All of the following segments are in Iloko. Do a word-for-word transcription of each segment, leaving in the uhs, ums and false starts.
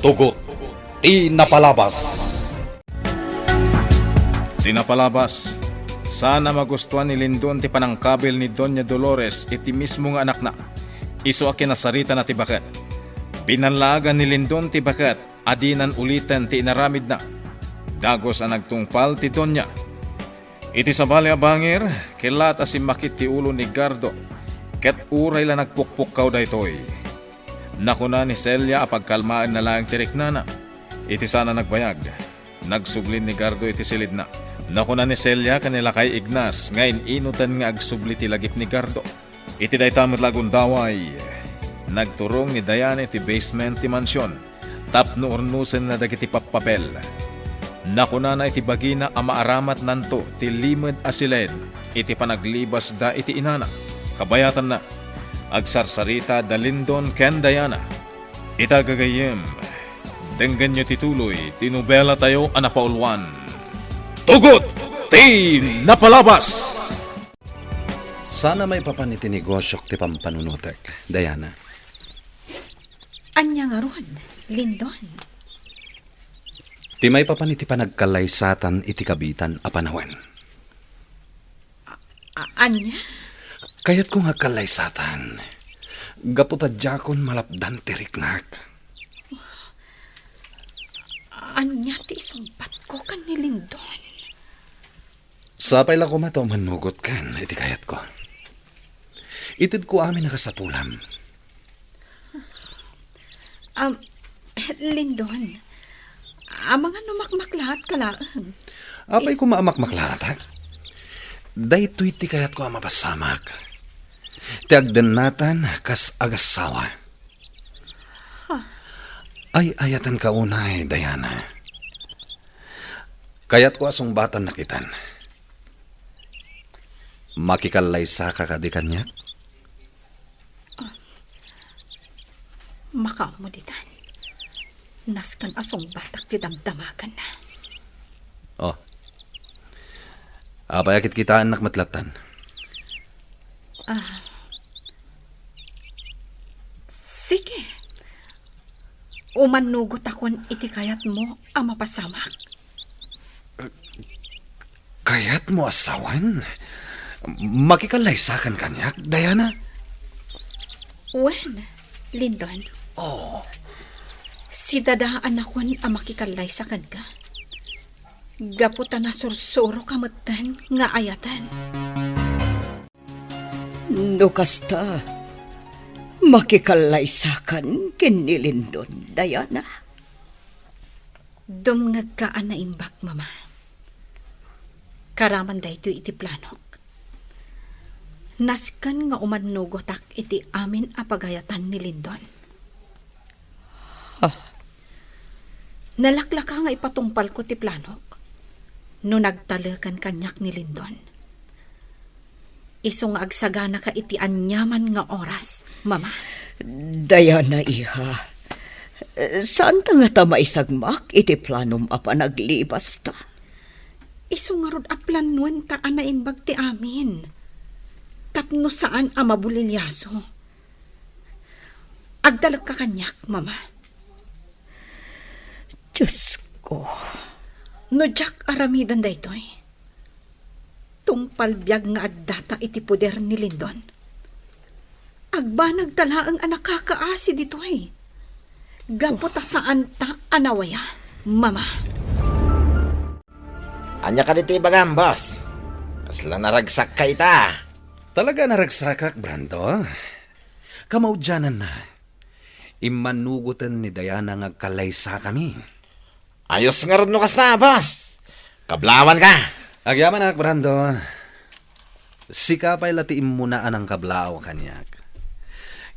Tugot ti napalabas. Ti napalabas, saan a magustuan ni Lindon ti panangkabil ni Doña Dolores iti mismo nga anakna. Isu a kinasaritana ti baket. Binallaagan ni Lindon ti baket a dinan uliten ti inaramidna. Dagus a nagtungpal ti Doña. Iti sabali a bangir, kellaat a simmakit ti ulo ni Gardo, ket uray la nagpukpukkaw daytoy. Nakuna ni Celia a pagkalmaenna laeng ti riknana. Iti saan a nagbayag, nagsublin ni Gardo iti silidna. Nakuna ni Celia ken ni Lakay Ignas nga in-inoten nga agsubli ti lagip ni Gardo. Iti dayta met la a gundaway, nagturong ni Diana iti basement ti mansion tapno urnosenna dagiti pappapel. Nakunana iti bagina a maaramatnanto ti limed a siled iti panaglibasda iti inana. Kabayatanna, agsarsarita da Lindon ken Diana. Ita gagayyem, denggenyo ti tuloy ti nobelatayo a napauluan, Tugot ti Napalabas! Saan a maipapan iti negosiok ti pampanunotek, Diana. Ania ngarud, Lindon? Ti maipapan iti panagkallaysatan iti kabiitan a panawen. A-, ania? Kayatko nga agkallaysatan. Gapu ta diakon malapdan ti riknak. Ania ti isungbatko ken ni Lindon? Sapay la koma ta umannugotkan iti kayatko. Itedko amin a kasapulam. Am, Lindon, amangan no makmaklaatka laeng. Apay Is- koma a makmaklaatak? Daytoy ti kayatko a mapasamak. Ti agdennatan kas agassawa. Huh. Ay-ayatenka unay, Diana. Kayatko a sungbatannak itan. Makikallaysaka kadi kaniak? Makaammo ditan. Nasken a sungbatak ti damdamaganna. Oh. Apay a kitkitaennak met lattan? Ah. Sige. Umannugotakon iti kayatmo a mapasamak. Kayatmo a sawen? Makikallaysakan kaniak, Diana? Wen, Lindon. Oh. Sidadaanakon a makikallaysa kenka. Gapu ta nasursuroka metten nga ayaten. No kasta, makikallaysakan ken ni Lindon, Diana? Dumngegka a naimbag, Mama. Karaman daytoy iti planok. Nasken nga umannugotak iti amin a pagayatan ni Lindon. Ah. Nalaklaka nga ipatungpalko ti planok no nagtaleken kaniak ni Lindon. Isu nga agsaganaka iti aniaman nga oras, Mama. Diana, iha, saanta ngata maisagmak iti planom a panaglibasta? Isu ngarud a planuenta a naimbag ti amin tapno saan a mabuliliaso. Agtalekka kaniak, Mama. Diosko. No diak aramiden daytoy, tungpal biag nga addata iti poder ni Lindon. Agbanagta laeng a nakakaasi ditoy. Gapu ta saanta a nawaya, Mama. Ania kadi ti ibagam, boss? Kasla naragsakka ita. Talaga a naragsakak, Brando. Kamaudiananna, immanugoten ni Diana nga agkallaysakami. Ayos ngarud no kasta, boss. Kablawanka. Agyamanak, Brando. Sika pay la ti immuna a nangkablaaw kaniak.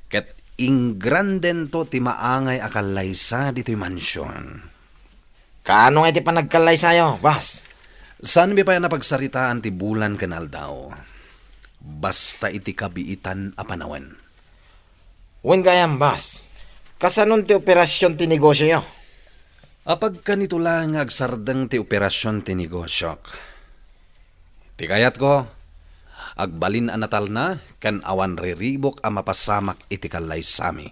Ket ingrandento ti maangay a kallaysa ditoy mansion. Kaano nga iti panagkallaysayo, boss? Saanmi pay a napagsaritaan ti bulan ken aldaw. Basta iti kabiitan a panawen. Wen gayam, boss. Kasanon ti operasion ti negosioyo? Apagkanito laeng nga agsardeng ti operasion ti negosiok. Ti kayatko, agbalin a natalna ken awan riribuk a mapasamak iti kallaysami.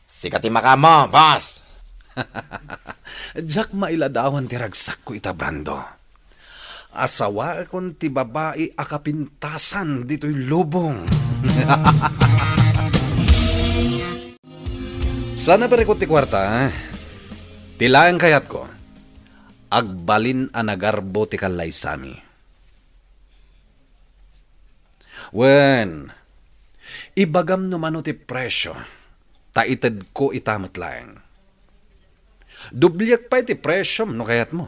Sika ti makaammo, boss. Diak mailadawan ti ragsakko ita, Brando. Asawaekon ti babai a kapintasan ditoy lubong. Sana parikot ti kuarta, ti laeng kayatko, agbalin a nagarbo ti kallaysami. Wen, ibagam no mano ti presio, ta itedko ita met laeng. Dubliek pay ti presiom no kayatmo.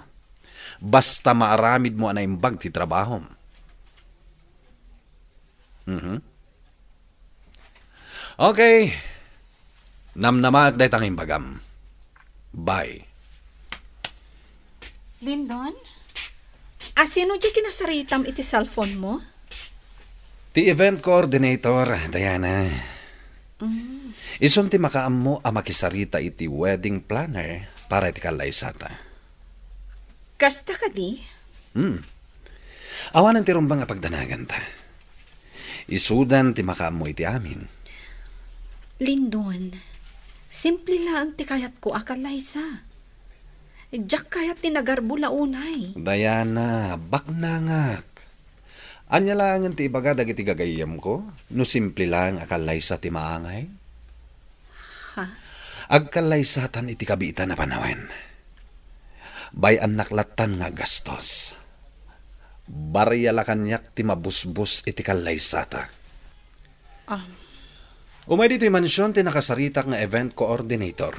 Basta maaramidmo a naimbag ti trabahom. Mhm. Okay. Namnamaek dayta nga imbagam. Bye. Lindon? Asino diay kinasaritam iti cellphone mo? Ti event coordinator, Diana. Mm. Isun ti makaammo a makisarita iti wedding planner para iti kallaysata. Kasta kadi? Hmm. Awanen ti rumbeng a pagdanaganta. Isudan ti makaammo iti amin. Lindon, simple laeng ti kayatko a kallaysa. Diak kayat ti nagarbo la unay. Diana, baknangak. Ania laengen ti ibaga dagiti gagayyemko no simple laeng a kallaysa ti maangay? Ha? Agkallaysatan iti kabiitan a panawen. Bay-annak lattan nga aggastos. Barya la kaniak ti mabusbos iti kallaysata. Ah. Umay ditoy mansion ti nakasaritak nga event coordinator.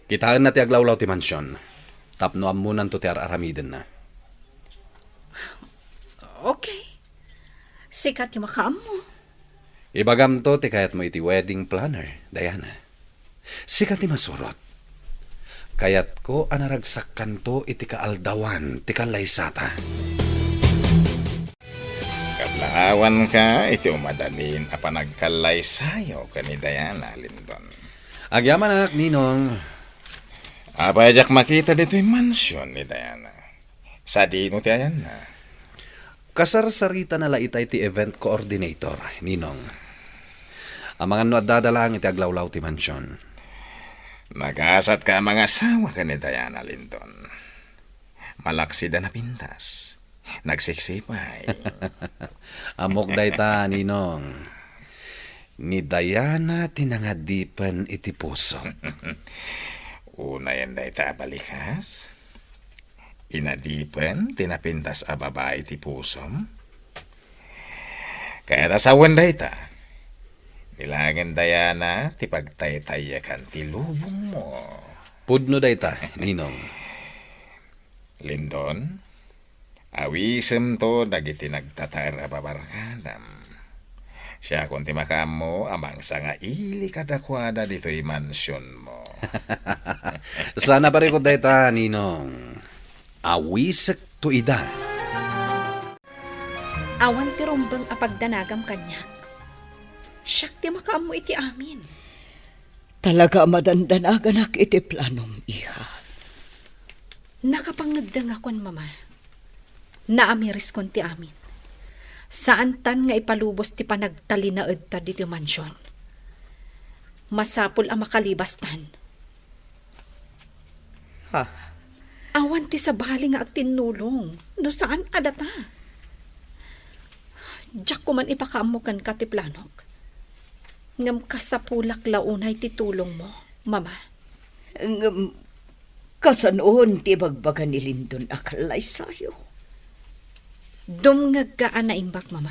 Kitaenna ti aglawlaw ti mansion tapno ammonanto ti ar-aramidenna. Okay. Sika ti makaammo. Ibagamto ti kayatmo iti wedding planner, Diana. Sika ti masurot. Kayatko a naragsakkanto iti kaaldawan ti kallaysata. Kablaawanka iti umadamin a panagkallaysayo ken ni Diana, Lindon. Agyamanak, Ninong. Apay diak makita ditoy mansion ni Diana? Sadino ti ayanna? Kasarsaritana la itay ti event coordinator, Ninong. Amangan no addada laeng iti aglawlaw ti mansion. Nagasatka a mangasawa ken ni Diana, Lindon. Malaksida napintas. Nagsiksipay. Ammok dayta, Ninong. Ni Diana ti nangadipen iti puso. Unayen dayta a balikas? Inadipen ti napintas a babai ti pusom? Kayat a sawen dayta. Ni laengen Diana ti pagtaytayyakan ti lubongmo. Pudno dayta, Ninong. Lindon, awisemto dagiti nagtataer a babarkadam. Siakon ti makaammo a mangsangaili kadakuada ditoy mansionmo. Sana parikot dayta, Ninong. Awisekto ida. Awan ti rumbeng a pagdanagam kaniak. Siak ti makaammo iti amin. Talaga a madandanaganak iti planom, iha. Nakapangeddengakon, Mama. Naamireskon ti amin. Saantan nga ipalubos ti panagtalinaedta ditoy mansion. Masapul a makalibastan. Ha? Awan ti sabali nga agtinnulong no saan a data. Diak koman ipakaammo kenka ti planok. Ngem kasapulak la unay ti tulongmo, Mama. Ngem, kasanoon ti ibagbaga ni Lindon a kallaysayo? Dumngegka a naimbag, Mama.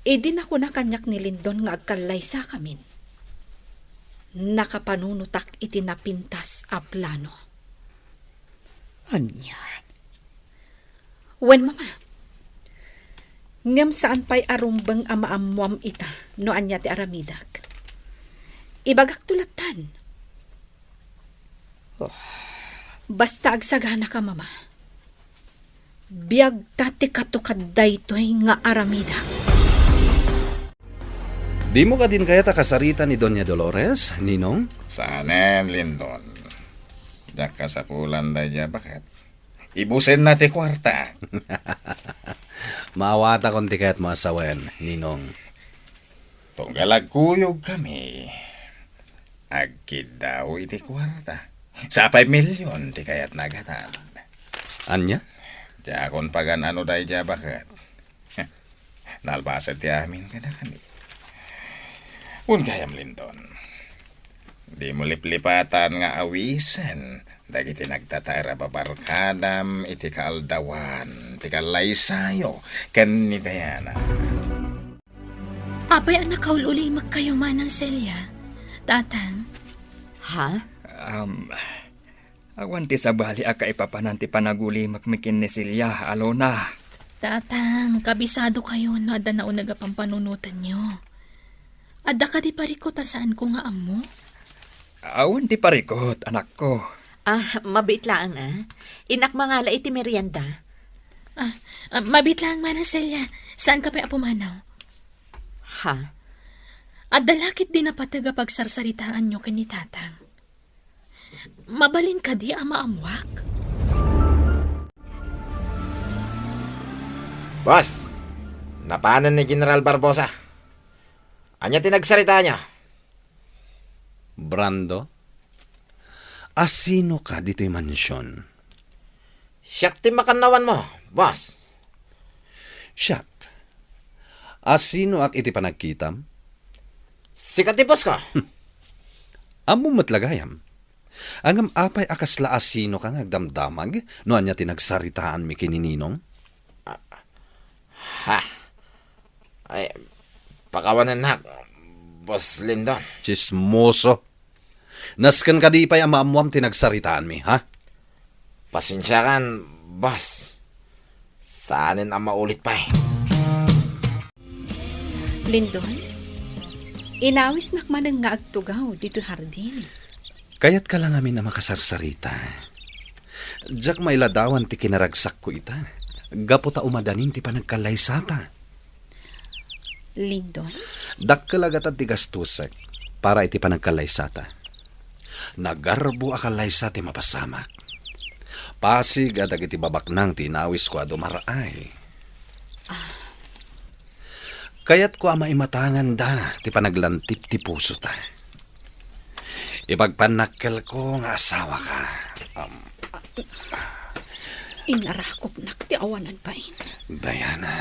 Idi nakuna kaniak ni Lindon nga agkallaysakamin, nakapanunotak iti napintas a plano. Ania? Wen, Mama. Ngem saan pay a rumbeng a maammuam ita no ania ti aramidek. Ibagakto lattan. Oh. Basta agsaganaka, Mama. Biagta ti katukad daytoy nga aramidek. Dimo kadin kayat a kasarita ni Doña Dolores, Ninong? Saanen, Lindon. Diak kasapulan daydiay a baket. Ibusenna ti kuarta. Maawatakon ti kayatmo a sawen, Ninong. Tunggal agkuyogkami, Agkiddaw iti kuarta. Sapay milyon ti kayatna a gatad. Ania? Diakon pagan-ano daydiay a baket. Nalpasen ti amin kadakami. Wen gayam, Lindon, dimo liplipatan nga awisen dagiti nagtataer a babarkadam iti kaaldawan ti kallaysayo ken ni Diana. Apay a nakaul-ulimekkayo, Manang Celia? Tatang? Ha? Um, awan ti sabali a kaipapanan ti panagulimekmi ken ni Celia, Alona. Tatang, kabisadokayo no adda nauneg a pampanunotenyo. Adda kadi parikut a saanko nga ammo? Awan ti parikut, anakko. Ah, mabiit laeng, ah. Innak mangala iti merienda. Ah, ah, mabiit laeng, Manang Celia. Saanka pay a pumanaw? Ha? Adda la ketdi napateg a pagsarsaritaanyo ken ni Tatang? Mabalin kadi a maammuak? Boss, napanen ni General Barbosa. Ania ti nagsaritaanyo? Brando, asinoka ditoy mansion? Siak ti makannawanmo, boss. Siak? Asinoak iti panagkitam? Sika ti boss ko. Ammom met la gayam. Ngem apay a kasla asinoka nga agdamdamag no ania ti nagsaritaanmi ken ni Ninong? Ha? Ay, pakawanennak, Boss Lindon. Tsismoso. Nasken kadi pay a maammuam ti nagsaritaanmi, ha? Pasensiakan, boss. Saanen a maulit pay. Lindon, inawisnak manen nga agtugaw ditoy hardin. Kayatka la ngamin a makasarsarita. Diak mailadawan ti kinaragsakko ita, gapu ta umadanin ti panagkallaysata. Lindon? Dakkel a gatad ti gastosek para iti panagkallaysata. Nagarbo a kallaysa ti mapasamak. Pasig a dagiti babaknang ti inawisko a dumar-ay. Kayatko a maimatanganda ti panaglantip ti pusota. Ipagpannakkelko nga asawaka. Am- Inarakupnak ti awanan bain. Diana.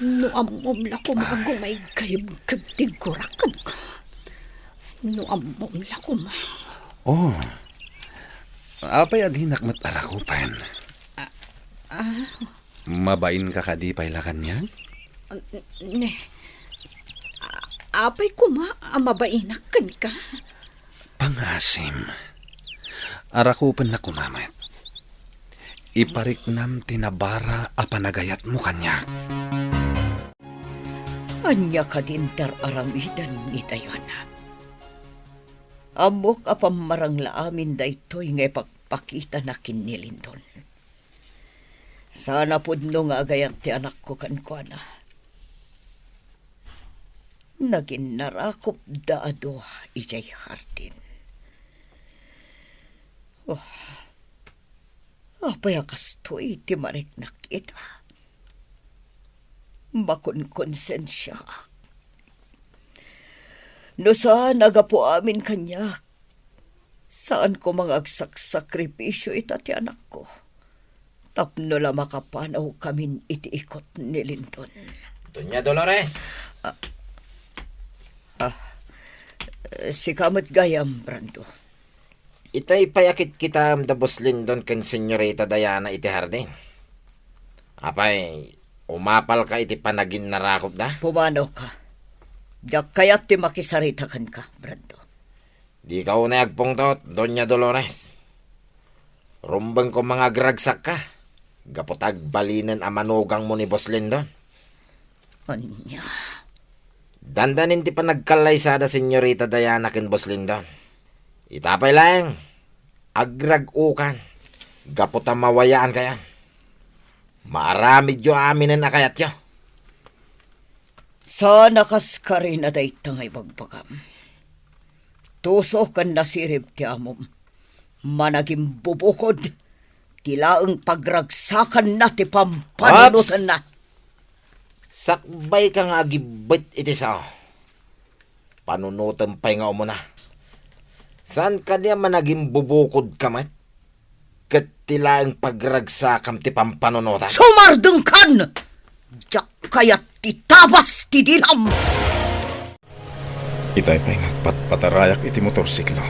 No ammom la koma a gumaygayebgeb ti gurak kenka. No ammom la koma. Oh. Apay a dinak met arakupen? Ah, ah. Mabainka kadi pay la kaniak? Ne. A-, apay koma a mabainak kenka? Pangasim. Arakupennak koma met. Ipariknam ti nabara a panagayatmo kaniak. Ania kadi ti ar-aramiden ni Diana? Ammok a pammarang la amin daytoy nga ipagpakitana ken ni Lindon. Saan a pudno nga agayat ti anakko kenkuana. Naginnarakupda a dua idiay hardin. Oh, apay a kastoy ti mariknak ita? Makonkonsensiaak. No saan a gapu amin kaniak, saan koma nga agsaksakripisio ita ti anakko tapno la makapanawkamin iti ikot ni Lindon. Doña Dolores! Ah, ah, sika met gayam, Brando. Itay pay a kitkitaem da Boss Lindon ken Señorita Diana iti hardin. Apay, umapalka iti panaginnarakupda? Pumanawka. Diak kayat ti makisarita kenka, Brando. Dika unay agpungtot, Doña Dolores. Rumbeng koma nga agragsakka, gapu ta agbalinen a manugangmo ni Boss Lindon. Ania? Dandanin ti panagkallaysada, Señorita Diana ken Boss Lindon. Ita pay laeng, agrag-okan, gapu ta mawayaankayon. Maaramidyo aminen a kayatyo. Saan a kas karina dayta nga ibagbagam. Tuso ken nasirib ti amom. Managimbubukod ti laeng pagragsakanna ti pampanunotenna. Ops! Sakbayka nga agibbet iti sao. Panunotem pay nga umuna. Saan kadi a managimbubukodka met? Ket ti laeng pagragsakam ti pampanunotan? Sumardengkan! Diak kayat ti tabas ti dilam! Itay pay nga agpatpatarayak iti motorsiklo,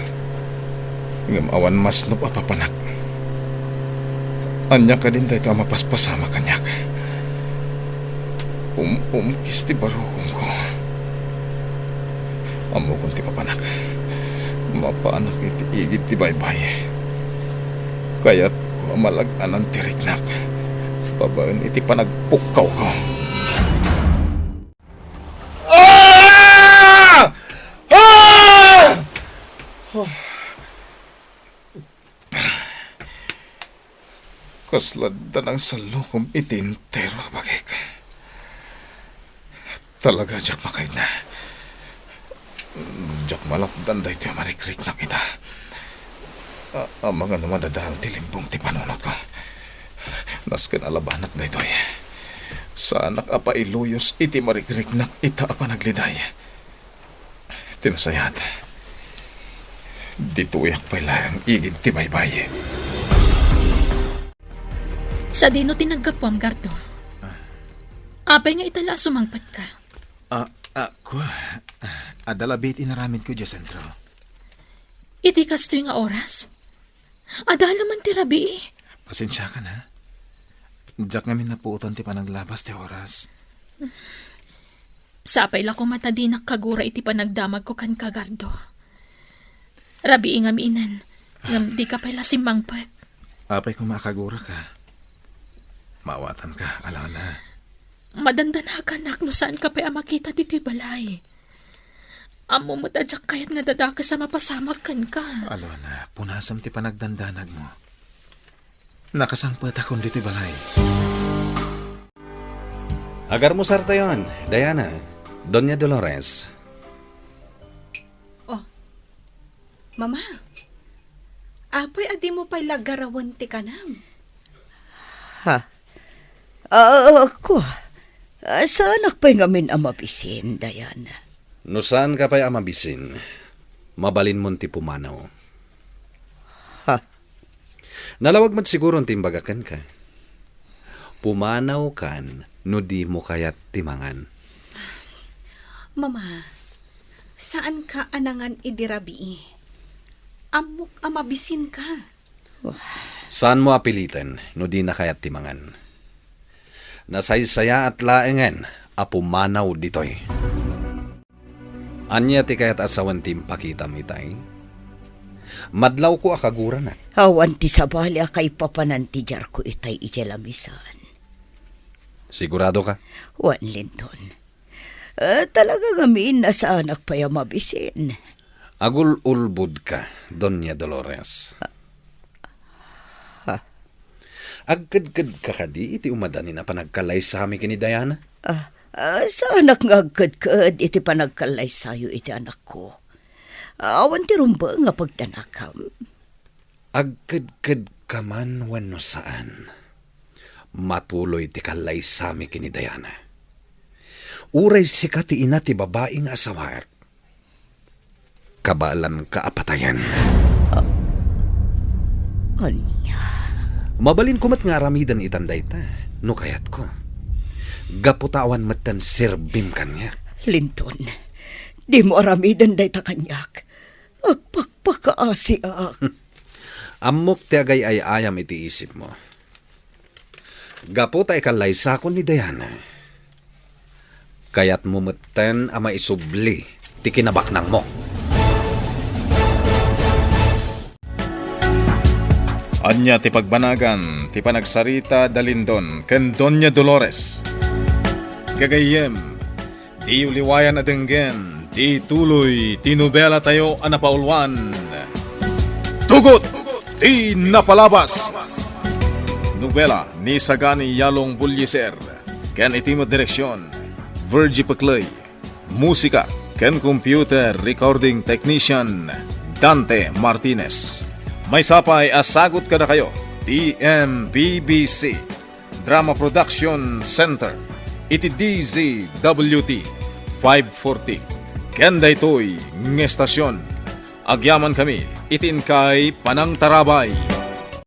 ngem awan masnop a papanak. Ania kadin daytoy a mapaspasama kaniak? Um-umkis ti barukongko. Ammokon ti papanak. Mapanak iti igid ti baybay. Kayatko a malag-anan ti riknak babaen iti panagpukkawko. Ah! Ah! Kasla danang sallukom iti entero a bagik. Talaga, diak makaidna. Diak malapdan daytoy a marikriknak ita. A-, amangan no madadael ti limbong ti panunotko. Nasken a labanak daytoy, saanak a pailuyos iti marikriknak ita a panagliday. Ti nasayaat, ditoyak pay laeng igid ti baybay. Sadino ti naggapuam, Gardo? Ah. Apay nga ita la a sumangpetka? Ah, ah, kua. Adda labi ti inaramidko idiay sentro. Iti kastoy nga oras? Adda la man ti rabii. Pasensiakan, ha? Diak ngamin napuotan ti panaglabas ti oras. Sapay la koma ta dinak kagura iti panagdamagko kenka, Gardo. Rabii ngaminen, ngem dika pay la simmangpet. Apay koma a kaguraka? Maawatanka, Alona. Madandanaganak no saanka pay a makita ditoy balay. Ammom met a diak kayat nga dadakes a mapasamak kenka. Alona, punasem ti panagdandanagmo. Nakasangpetakon ditoy balay. Agarmusartayon, Diana, Doña Dolores. Oh, Mama, apay a dimo pay la garawen ti kanam? Ha? Ah, kua, ah, saanak pay ngamin a mabisin, Diana. No saanka pay a mabisin, mabalinmon ti pumanaw. Ha? Nalawag met siguron ti imbagak kenka. Pumanawkan no dimo kayat ti mangan. Mama, saanka a nangan idi rabii. Ammok a mabisinka. Saanmo a piliten no dina kayat ti mangan. Nasaysayaat laengen a pumanaw ditoy. Ania ti kayat a sawen ti impakitam itay? Madlawko a kaguranak. Awan ti sabali a kaipapanan ti diarko itay idiay lamisaan. Siguradoka? Wen, Lindon. Eh, talaga ngamin a saanak pay a mabisin. Agul-ulbodka, Doña Dolores. Ha? Agkedkedka kadi iti umadanin a panagkallaysami ken ni Diana? Ah, ah, saanak nga agkedked iti panagkallaysayo iti anakko. Awan ti rumbeng nga pagdanakam. Agkedkedka man wenno saan, matuloy ti kallaysami ken ni Diana. Uray sika ti ina ti babai nga asawaek, kabaelanka a patayen. Ah, ania? Mabalinko met nga aramiden itan dayta, no kayatko. Gapu ta awan metten serbim kaniak. Lindon, dimo aramiden dayta kaniak. Agpakpakaasiak. Ammok ti agay-ay-ayam iti isipmo. Gapu ta ikallaysakon ni Diana, kayatmo metten a maisubli ti kinabaknangmo. Ania ti pagbanagan ti panagsarita da Lindon ken Doña Dolores? Gagayyem, diyo liwayan a denggen ti tuloy ti nobelatayo a napauluan, Tugot ti Napalabas. Nobela ni Sagani Yalong Bullieser ken iti met direksion, Virgie Pecley. Musika ken computer recording technician, Dante Martinez. Maysa pay a sagut kadakayo ti M P B C Drama Production Center iti D Z W T five forty. Ken daytoy nga estasion, Agyamankami iti inkay panangtarabay.